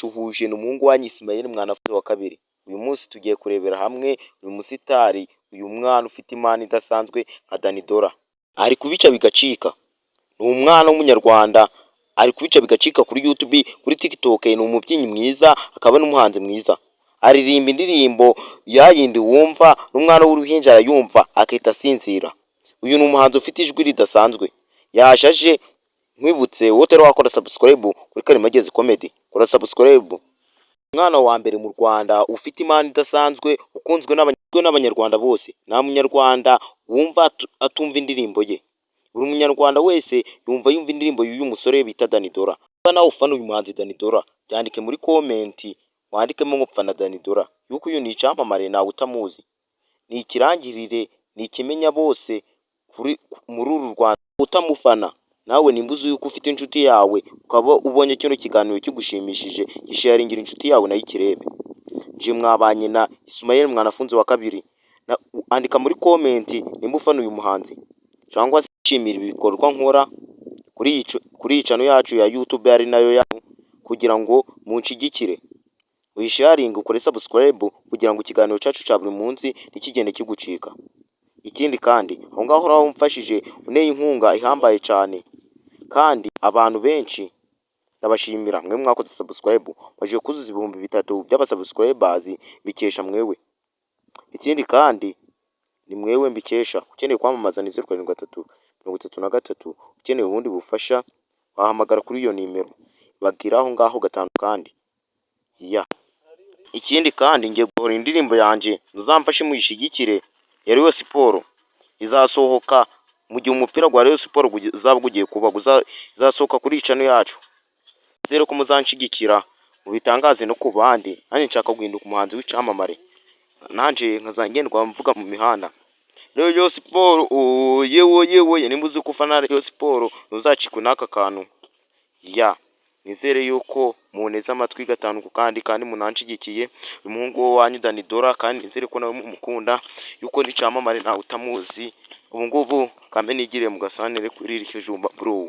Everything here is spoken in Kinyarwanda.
Shuhuje ni umuhungu wanyu Ismael Mwanafunzi wa kabiri. Uyu munsi tugiye kurebera hamwe uyu musitari, uyu mwana ufite impano idasanzwe nka Danny Dollar. Ari kubica bigacika. Ni umwana w'umunyarwanda, ari kubica bigacika kuri YouTube, kuri TikTok, ni umubyinnyi mwiza, akaba n'umuhanzi mwiza. Aririmba indirimbo ya yindi wumva n'umwana w'uruhinja arayumva akahita asinzira. Uyu ni umuhanzi ufite ijwi ridasanzwe. Yashaje nkwibutse wowe utari wakora subscribe kuri Karimagezi Comedy, kora subscribe. Umwana wa mbere mu Rwanda ufite impano idasanzwe, ukunzwe n'abanyarwanda bose. Nta munyarwanda wumva atumva indirimbo ye. Buri munyarwanda wese yumva indirimbo y'uyu musore bita Danny Dollar. Niba nawe ufana uyu muhanzi Danny Dollar, byandike muri comment, wandikemo ngo mfana Danny Dollar. Yuko uyu ni icyamamare, ntawe utamuzi. Ni ikirangirire, ni ikimenya bose kuri muri uru Rwanda utamufana. Nawe nimba uzi yuko ufite inshuti yawe, ukaba ubonye kino kiganiro kigushimishije, gisharingira inshuti yawe nayo ikirebe. Nje mwabanye na Ismael Mwanafunzi wa kabiri. Andika muri comment nimba ufana uyu muhanzi cyangwa se wishimira ibikorwa nkora kuri iyi channel yacu ya YouTube, ari nayo yanyu, kugira ngo munshigikire. Uyisharinge, ukore subscribe kugira ngo ikiganiro cyacu cya buri munsi ntikigende kigucika. Ikindi kandi, aho ngaho uraba umfashije, uneye inkunga ihambaye cyane. Kandi abantu benshi ndabashimira mwe mwakoze subscribe, baje kuzuza 3000 by'abasubscribers, bikesha mwewe. Ikindi kandi ni mwewe mbikesha. Ukeneye kwamamaza ni 073 33. Ukeneye ubundi bufasha wahamagara kuri iyo nimero bagira aho ngaho gatanu kandi ya. Ikindi kandi, ngiye guhora indirimbo yanjye, muzamfashe muyishyigikire, ya Rayon Sport. Izasohoka mu gihe umupira wa Rayon Sport uzaba ugiye kuba, izasohoka kuri iyi channel yacu. Nizere ko muzanshyigikira, mubitangaze no ku bandi. Nanjye nshaka guhinduka umuhanzi w'icyamamare, nanjye nkazajya mvuga mu mihanda Rayon Sport yewe yewe. Nimba uzi ko ufana Rayon Sport, ntuzacikwe n'aka kantu ya. Nizere yuko munteze amatwi gatanu ku kandi, kandi munanshigikiye. Umuhungu wanyu Danny Dollar, kandi nizere ko nawe mumukunda, yuko n'icyamamare ntawe utamuzi. Ubu ngubu kambe nigiriye mu gasantere kurira ikijumba bro.